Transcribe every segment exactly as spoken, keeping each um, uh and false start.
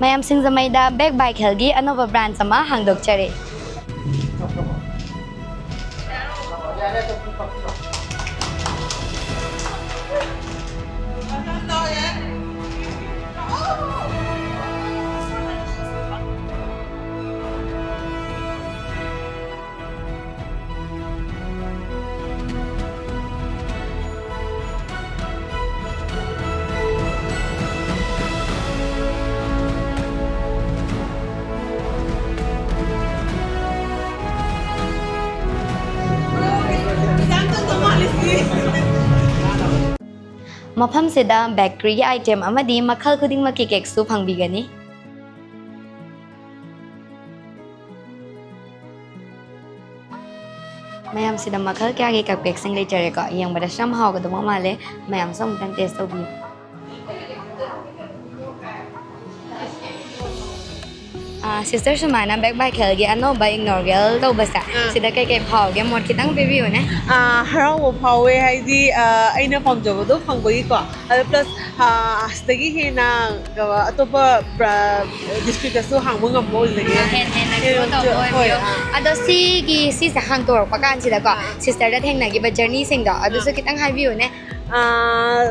ꯃꯌꯥꯝ, ꯁꯤꯡꯖꯃꯩꯗ Bake by ꯈꯦꯜꯒꯤ ꯑꯅꯧꯕ branch ꯑꯃ ꯍꯥꯡꯗꯣꯛꯆꯔꯤ꯫ ꯃꯐꯝꯁꯤꯗ bakeryꯒꯤ item ꯑꯃꯗꯤ ꯃꯈꯜ ꯈꯨꯗꯤꯡꯃꯛꯀꯤ cakeꯁꯨ ꯐꯪꯕꯤꯒꯅꯤ꯫ ꯃꯌꯥꯝꯁꯤꯗ ꯃꯈꯜ ꯀꯌꯥꯒꯤ cupcakeꯁꯤꯡ ꯂꯩꯖꯔꯦꯀꯣ꯫ ꯌꯦꯡꯕꯗꯁꯨ ꯌꯥꯝ ꯍꯥꯎꯒꯗꯧꯕ ꯃꯥꯜꯂꯦ꯫ ꯃꯌꯥꯝꯁꯨ ꯑꯃꯨꯛꯇꯪ taste ꯇꯧꯕꯤꯌꯨ꯫ ꯑꯥ, sister, ꯁꯨꯃꯥꯏꯅ Bake by ꯈꯦꯜꯒꯤ ꯑꯅꯧꯕ inaugural ꯇꯧꯕꯁꯦ, ꯑꯥ꯫ ꯁꯤꯗ ꯀꯩꯀꯩ ꯐꯥꯎꯒꯦ? ꯃꯣꯠ ꯈꯤꯇꯪ ꯄꯤꯕꯤꯌꯨꯅꯦ꯫ ꯑꯥ, ꯍꯔꯥꯎꯕ ꯐꯥꯎꯋꯦ, ꯍꯥꯏꯗꯤ, ꯑꯥ, ꯑꯩꯅ ꯄꯥꯝꯖꯕꯗꯣ ꯐꯪꯕꯒꯤꯀꯣ꯫ ꯑꯗꯣ plus, ꯑꯥ, ꯁꯤꯗꯒꯤ ꯍꯦꯟꯅ, ꯑꯥ, ꯑꯇꯣꯞꯄ ꯕ꯭ꯔꯥ-, districtꯇꯁꯨ ꯍꯥꯡꯕ ꯉꯝꯕ ꯑꯣꯏꯖꯒꯦ꯫ ꯑꯥ, ꯍꯦꯟꯅ ꯍꯦꯟꯅ grow ꯍꯦꯟꯅ ꯇꯧꯕ ꯍꯣꯏ, ꯑꯣꯏꯕꯤꯌꯣ꯫ ꯑꯥ꯫ ꯑꯗꯣ ꯁꯤꯒꯤ, ꯁꯤꯁꯦ ꯍꯥꯡꯇꯣꯔꯛꯄ ꯀꯥꯟꯁꯤꯗꯀꯣ, ꯑꯥ꯫ Sisterꯗ ꯊꯦꯡꯅꯈꯤꯕ journeyꯁꯤꯡꯗꯣ, ꯑꯗꯨꯁꯨ ꯑꯥ꯫ ꯈꯤꯇꯪ ꯍꯥꯏꯕꯤꯌꯨꯅꯦ꯫ ꯑꯥ,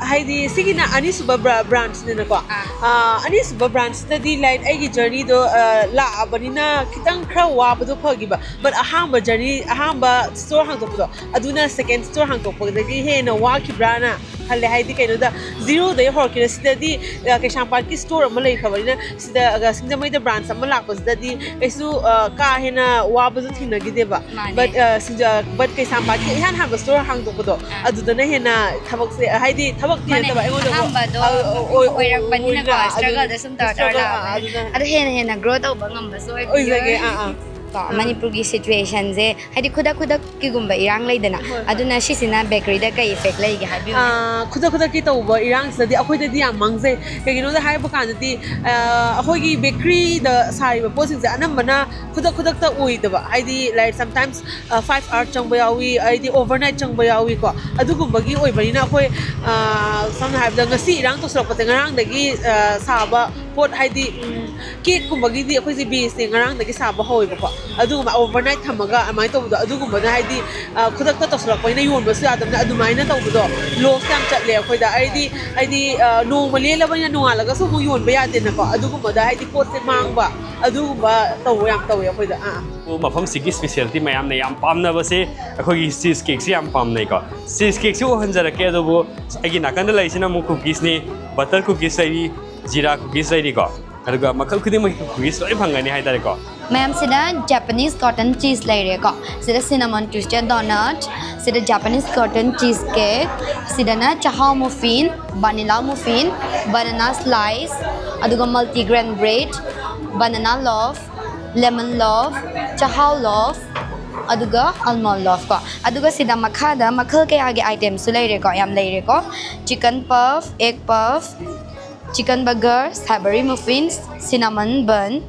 ꯍꯥꯏꯗꯤ ꯁꯤꯒꯤꯅ ꯑꯅꯤꯁꯨꯕ ꯕ꯭ꯔꯥ-, branchꯅꯤꯅꯀꯣ꯫ ꯑꯥ꯫ ꯑꯥ, ꯑꯅꯤꯁꯨꯕ branchꯁꯤꯗꯗꯤ, like, ꯑꯩꯒꯤ journeyꯗꯣ, ꯑꯥ, ꯂꯥꯛꯑꯕꯅꯤꯅ ꯈꯤꯇꯪ ꯈꯔ ꯋꯥꯕꯗꯣ ꯐꯈꯤꯕ꯫ But ꯑꯍꯥꯟꯕ journey, ꯑꯍꯥꯟꯕ store ꯍꯥꯡꯗꯣꯛꯄꯗꯣ, ꯑꯗꯨꯅ second store ꯍꯥꯡꯗꯣꯛꯄꯗꯒꯤ ꯍꯦꯟꯅ ꯋꯥꯈꯤꯕ꯭ꯔꯥꯅ ꯈꯜꯂꯦ꯫ ꯍꯥꯏꯗꯤ ꯀꯩꯅꯣꯗ, zeroꯗꯒꯤ ꯍꯧꯔꯛꯈꯤꯕ꯫ ꯁꯤꯗꯗꯤ, ꯑ, ꯀꯩꯁꯥꯝꯄꯥꯠꯀꯤ store ꯑꯃ ꯂꯩꯈ꯭ꯔꯕꯅꯤꯅ, ꯁꯤꯗ, ꯑ, ꯁꯤꯡꯖꯃꯩꯗ branch ꯑꯃ ꯂꯥꯛꯄꯁꯤꯗꯗꯤ ꯀꯩꯁꯨ, ꯑ, ꯀꯥ ꯍꯦꯟꯅ ꯋꯥꯕꯁꯨ ꯊꯦꯡꯅꯈꯤꯗꯦꯕ꯫ ꯃꯥꯅꯦ꯫ But, ꯑ, ꯁꯤꯡꯖ-, but ꯀꯩꯁꯥꯝꯄꯥꯠꯀꯤ ꯏꯍꯥꯟ ꯍꯥꯟꯕ store ꯍꯥꯡꯗꯣꯛꯄꯗꯣ, ꯑꯥ꯫ ꯑꯗꯨꯗꯅ ꯍꯦꯟꯅ ꯊꯕꯛꯁꯦ, ꯍꯥꯏꯗꯤ ꯊꯕꯛꯇꯤ ꯃꯥꯅꯦ, ꯅꯠꯇꯕ, ꯑꯩꯉꯣꯟꯗ ꯑꯍꯥꯟꯕꯗꯣ ꯑ, ꯑ, ꯑꯣꯏ-, ꯑꯣꯏꯔꯛꯄꯅꯤꯅꯀꯣ, ꯑꯣꯏꯅ ꯑꯗꯨ struggleꯗ ꯁꯨꯝ ꯇꯧꯔ ꯇꯧꯔ struggle, ꯑ, ꯂꯥꯛꯑꯕꯅꯤꯅ꯫ ꯑꯗꯨꯅ ꯑꯗꯣ ꯍꯦꯟꯅ ꯍꯦꯟꯅ grow ꯇꯧꯕ ꯉꯝꯕꯁꯨ ꯑꯣꯏꯕꯤꯌꯣ꯫ ꯑꯣꯏꯖꯒꯦ, ꯑꯥ, ꯑꯥ꯫ ꯀꯣ, ꯑꯥ꯫ ꯃꯅꯤꯄꯨꯔꯒꯤ situationꯁꯦ, ꯍꯥꯏꯗꯤ ꯈꯨꯗꯛ ꯈꯨꯗꯛꯀꯤꯒꯨꯝꯕ ꯏꯔꯥꯡ ꯂꯩꯗꯅ, ꯍꯣꯏ, ꯍꯣꯏ꯫ ꯑꯗꯨꯅ ꯁꯤꯁꯤꯅ bakeryꯗ ꯀꯩ effect ꯂꯩꯒꯦ ꯍꯥꯏꯕꯤꯌꯨꯅꯦ? ꯑꯥ, ꯈꯨꯗꯛ ꯈꯨꯗꯛꯀꯤ ꯇꯧꯕ ꯏꯔꯥꯡꯁꯤꯗꯗꯤ ꯑꯩꯈꯣꯏꯗꯗꯤ ꯌꯥꯝ ꯃꯥꯡꯖꯩ꯫ ꯀꯩꯒꯤꯅꯣꯗ ꯍꯥꯏꯕ ꯀꯥꯟꯗꯗꯤ, ꯑꯥ, ꯑꯩꯈꯣꯏꯒꯤ bakeryꯗ ꯁꯥꯔꯤꯕ ꯄꯣꯠꯁꯤꯡꯁꯦ ꯑꯅꯝꯕꯅ ꯈꯨꯗꯛ ꯈꯨꯗꯛꯇ ꯑꯣꯏꯗꯕ꯫ ꯍꯥꯏꯗꯤ, like, sometimes, ꯑꯥ, five hour ꯆꯪꯕ ꯌꯥꯎꯏ, ꯍꯥꯏꯗꯤ overnight ꯆꯪꯕ ꯌꯥꯎꯏꯀꯣ꯫ ꯑꯗꯨꯒꯨꯝꯕꯒꯤ ꯑꯣꯏꯕꯅꯤꯅ ꯑꯩꯈꯣꯏ, ꯑꯥ, ꯁꯝꯅ ꯍꯥꯏꯔꯕꯗ ꯉꯁꯤ ꯏꯔꯥꯡ ꯇꯧꯁꯤꯜꯂꯛꯄꯁꯦ ꯉꯔꯥꯡꯗꯒꯤ, ꯑꯥ, ꯁꯥꯕ ꯄꯣꯠ ꯍꯥꯏꯗꯤ ꯀꯦꯛꯀꯨꯝꯕꯒꯤꯗꯤ ꯑꯩꯈꯣꯏꯁꯦ ꯕꯦꯁꯁꯦ ꯉꯔꯥꯡꯗꯒꯤ ꯁꯥꯕ ꯍꯧꯋꯦꯕꯀꯣ꯫ ꯑꯗꯨꯒꯨꯝꯕ ꯑꯣꯚꯔꯅꯥꯏꯠ ꯊꯝꯃꯒ ꯑꯗꯨꯃꯥꯏꯅ ꯇꯧꯕꯗꯣ, ꯑꯗꯨꯒꯨꯝꯕꯅ ꯍꯥꯏꯗꯤ ꯈꯨꯗꯛꯇ ꯇꯧꯁꯤꯜꯂꯛꯄꯅꯤꯅ ꯌꯣꯟꯕꯁꯨ ꯌꯥꯗꯕꯅꯤꯅ ꯑꯗꯨꯃꯥꯏꯅ ꯇꯧꯕꯗꯣ ꯂꯣꯁ ꯌꯥꯝ ꯆꯠꯂꯦ ꯑꯩꯈꯣꯏꯗ꯫ ꯍꯥꯏꯗꯤ ꯍꯥꯏꯗꯤ ꯅꯣꯡꯃ ꯂꯦꯜꯂꯕꯅꯤꯅ ꯅꯣꯡꯉꯥꯜꯂꯒꯁꯨ ꯑꯃꯨꯛ ꯌꯣꯟꯕ ꯌꯥꯗꯦꯅꯀꯣ꯫ ꯑꯗꯨꯒꯨꯝꯕꯗ ꯍꯥꯏꯗꯤ ꯄꯣꯠꯁꯦ ꯃꯥꯡꯕ ꯑꯗꯨꯒꯨꯝꯕ ꯇꯧꯕ ꯌꯥꯝ ꯇꯧꯋꯦ ꯑꯩꯈꯣꯏꯗ꯫ ꯑꯥ꯫ ꯃꯐꯝꯁꯤꯒꯤ ꯏꯁꯄꯤꯁꯦꯜꯇꯤ ꯃꯌꯥꯝꯅ ꯌꯥꯝ ꯄꯥꯝꯅꯕꯁꯦ ꯑꯩꯈꯣꯏꯒꯤ ꯆꯤꯁ ꯀꯦꯛꯁꯤ ꯌꯥꯝ ꯄꯥꯝꯅꯩꯀꯣ꯫ ꯆꯤꯁ ꯀꯦꯛꯁꯤ ꯎꯍꯟꯖꯔꯛꯀꯦ꯫ ꯑꯗꯨꯕꯨ ꯑꯩꯒꯤ ꯅꯥꯀꯟꯗ ꯂꯩꯔꯤꯁꯤꯅ ꯑꯃꯨꯛ ꯀꯨꯀꯤꯁꯅꯤ, ꯕꯇꯔ ꯀꯨꯀꯤꯁ ꯂꯩꯔꯤ, ꯖꯤꯔꯥ ꯀꯨꯀꯤꯁ ꯂꯩꯔꯤꯀꯣ꯫ ꯑꯗꯨꯒ ꯃꯈꯜ ꯈꯨꯗꯤꯡꯃꯛꯀꯤ ꯀꯨꯀꯤꯁ ꯂꯣꯏ ꯐꯪꯒꯅꯤ ꯍꯥꯏꯇꯥꯔꯦꯀꯣ꯫ ꯃꯌꯥꯝꯁꯤꯗ Japanese cotton cheese ꯂꯩꯔꯦꯀꯣ꯫ ꯁꯤꯗ cinnamon twisted donut, ꯁꯤꯗ Japanese cotton cheese cake, ꯁꯤꯗꯅ ꯆꯥꯍꯥꯎ muffin, vanilla muffin, banana slice, ꯑꯗꯨꯒ multigrain bread, banana loaf, lemon loaf, ꯆꯥꯍꯥꯎ loaf, ꯑꯗꯨꯒ almond loaf ꯀꯣ꯫ ꯑꯗꯨꯒ ꯁꯤꯗ ꯃꯈꯥꯗ ꯃꯈꯜ ꯀꯌꯥꯒꯤ items ꯁꯨ ꯂꯩꯔꯦꯀꯣ꯫ ꯌꯥꯝ ꯂꯩꯔꯦꯀꯣ꯫ Chicken puff, egg puff, chicken burger, savory muffins, cinnamon bun,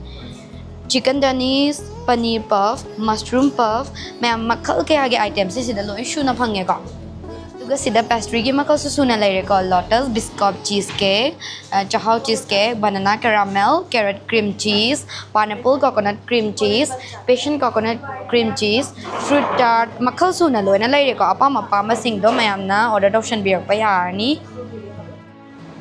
chicken Danish, paneer puff, mushroom puff, ꯃꯌꯥꯝ ꯃꯈꯜ ꯀꯌꯥꯒꯤ items ꯁꯦ ꯁꯤꯗ ꯂꯣꯏ ꯁꯨꯅ ꯐꯪꯉꯦꯀꯣ꯫ ꯑꯗꯨꯒ ꯁꯤꯗ pastry ꯒꯤ ꯃꯈꯜꯁꯨ ꯁꯨꯅ ꯂꯩꯔꯦꯀꯣ꯫ Lotus biscuit cheese cake, ꯑ, ꯆꯥꯍꯥꯎ cheese cake, banana caramel, carrot cream cheese, pineapple coconut cream cheese, passion coconut cream cheese, fruit tart, ꯃꯈꯜ ꯁꯨꯅ ꯂꯣꯏꯅ ꯂꯩꯔꯦꯀꯣ꯫ ꯑꯄꯥꯝ ꯑꯄꯥꯝꯕꯁꯤꯡꯗꯣ ꯃꯌꯥꯝꯅ order ꯇꯧꯁꯟꯕꯤꯔꯛꯄ ꯌꯥꯔꯅꯤ꯫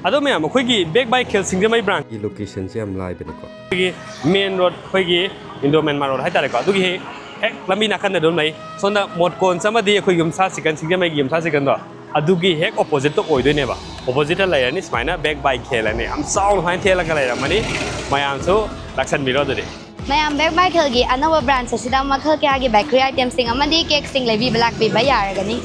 ꯑꯗꯣ ꯃꯌꯥꯝ, ꯑꯩꯈꯣꯏꯒꯤ Baked by Khel Singjamei branch ꯒꯤ location ꯁꯦ ꯌꯥꯝ ꯂꯥꯏꯕꯅꯤꯀꯣ꯫ ꯑꯩꯈꯣꯏꯒꯤ main road, ꯑꯩꯈꯣꯏꯒꯤ Indo Myanmar road ꯍꯥꯏꯇꯥꯔꯦꯀꯣ, ꯑꯗꯨꯒꯤ ꯍꯦꯛ, ꯍꯦꯛ ꯂꯝꯕꯤ ꯅꯥꯀꯟꯗ ꯑꯗꯨꯝ ꯂꯩ꯫ ꯁꯣꯝꯗ ꯃꯣꯠꯀꯣꯟꯁ ꯑꯃꯗꯤ ꯑꯩꯈꯣꯏ ꯌꯨꯝꯁꯥ ꯆꯤꯀꯟ, ꯁꯤꯡꯖꯃꯩꯒꯤ ꯌꯨꯝꯁꯥ ꯆꯤꯀꯟꯗꯣ, ꯑꯗꯨꯒꯤ ꯍꯦꯛ opposite ꯇ ꯑꯣꯏꯗꯣꯏꯅꯦꯕ꯫ Opposite ꯇ ꯂꯩꯔꯅꯤ, ꯁꯨꯃꯥꯏꯅ Baked by Khel ꯍꯥꯏꯅ ꯌꯥꯝ ꯆꯥꯎꯅ ꯁꯨꯃꯥꯏꯅ ꯊꯦꯠꯂꯒ ꯂꯩꯔꯝꯃꯅꯤ꯫ ꯃꯌꯥꯝꯁꯨ ꯂꯥꯛꯁꯟꯕꯤꯔꯣ ꯑꯗꯨꯗꯤ꯫ ꯃꯌꯥꯝ, Baked by Khel ꯒꯤ ꯑꯅꯧꯕ branch ꯑꯁꯤꯗ ꯃꯈꯜ ꯀꯌꯥꯒꯤ bakery item ꯁꯤꯡ ꯑꯃꯗꯤ cake ꯁꯤꯡ ꯂꯩꯕꯤꯕ ꯂꯥꯛꯄꯤꯕ ꯌꯥꯔꯒꯅꯤ꯫